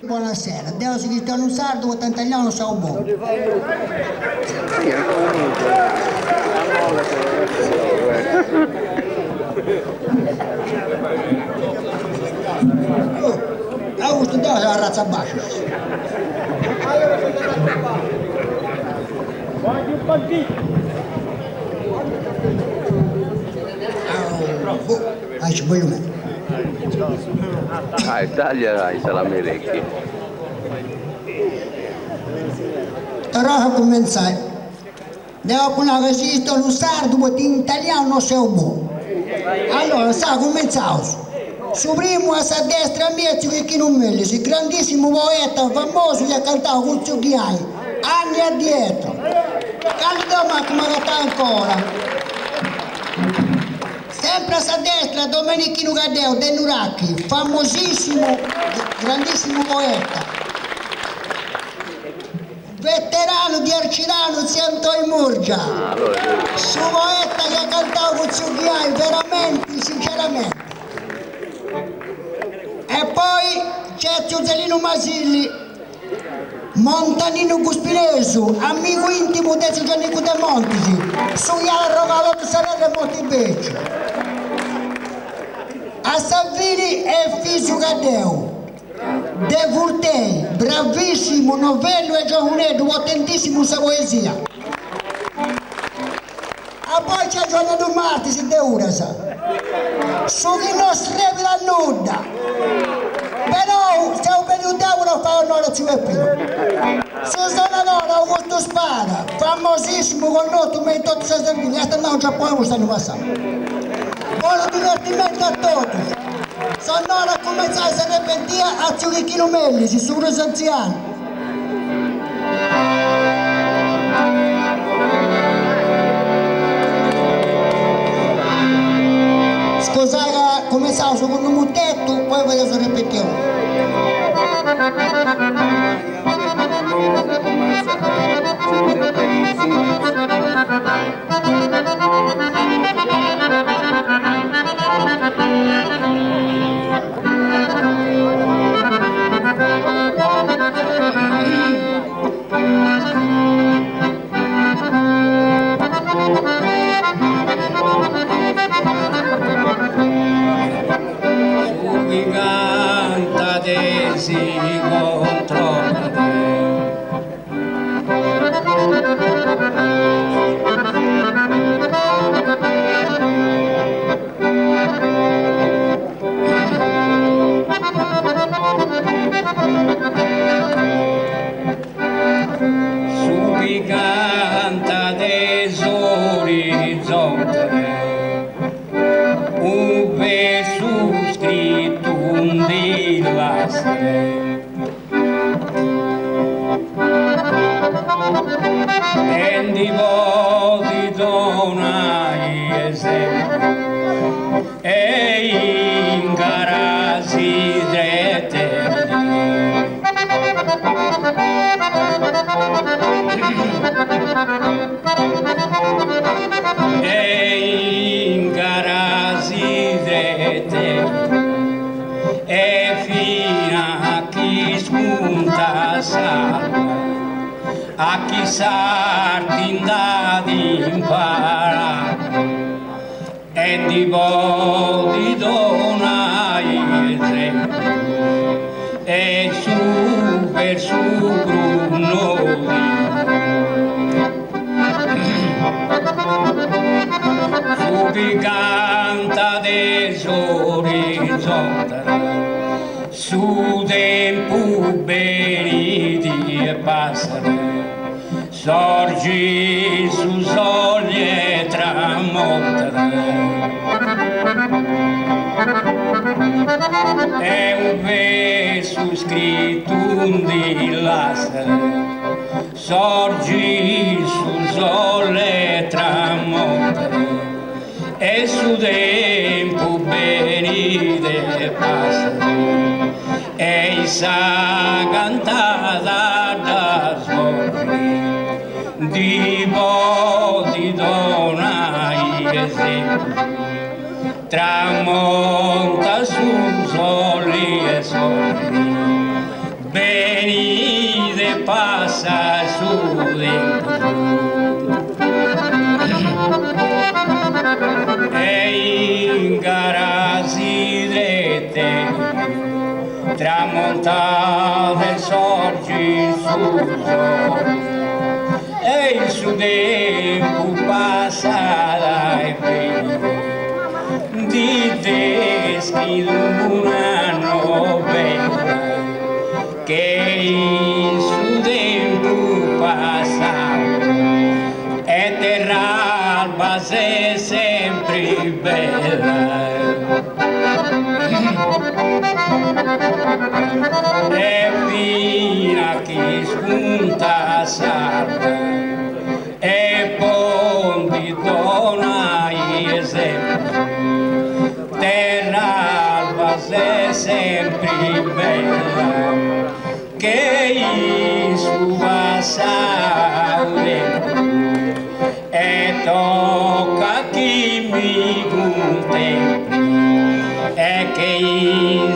Buonasera, deo si chistionu in sardu poita in italianu no seu bonu. Augustu deo seu arratza bascia. Aici bellu meda. Ah, taglia i salami vecchi. Torraus a cumentzai. Deu apu nau ca si chistionu sardu poita in italianu no seu bonu. Allora, sa, cumentzaus. Su primu a sa destra mia est tziu Chicchinu Melis, grandissimu poeta famosu chi at cantau cun tziu Ghiai anni addietro, candu deu mancu m'agatau ancora. Sempre a sa destra Domenichinu Caddeo de Nurachi, famosissimu, grandissimu poeta. Veteranu di Arcidanu tziu Antoi Murgia, su poeta chi at cantau cun tziu Ghiai veramenti, sinceramenti. E poi nc'est tziu Zelinu Masilli, montaninu guspinesu, amigu intimu de tziu Giannicu Demontis, su chi at arrogau totu sa terra 'e Montibeciu. A sa fini Efisiu Caddeo. De Furtei, bravissimu, novellu e giovuneddu, potentissimu in sa poesia. A poi nc'est Giuanneddu Martis de Uras, su chi no srebit a nudda, perou seu beniu deu po no fai onori a tziu Peppinu. Su sonadori Augustu Spada, famosissimu, connotu me in totu sa Sardigna, est andau in Giapponi cust'annu passau. Bonu divertimentu a totus! S'onori a cumentzai sa repentia a tziu Chicchinu Mellis, su prus antzianu. Scusai ca cumentzaus cun unu mutetu, poi fadeus repentia. Su chi cantat si controllat. Su chi cantat de s'orizzonte Unu versu scrittu ndi lassat. E ndi podit donai esempiu e in cara si tretenit. E in cara si tretenit. E fina chi spuntat s'alba a chi s'arti nd'at imparau e ndi podit donai esempiu e su versu prus nodiu. Su chi cantat de s'orizzonte Su tempus benit e passat Sorgit su soli e tramontat E unu versu scrittu ndi lassat Sorgit su sole e tramontat E su tempus benit e passat E i sa cantada dda svolgit Ndi podit donai esempiu Tramontat su soli e sorgit. Tramontat e sorgit su sole e in su tempus passat e benit Ndi una novella che in su tempus passau e Terralba ses sempri bella. E fina chi spuntat s'alba e po ndi donai esempiu Terralba ses sempri bella che in su passau tempus e tocat chi mi cuntempli e che in.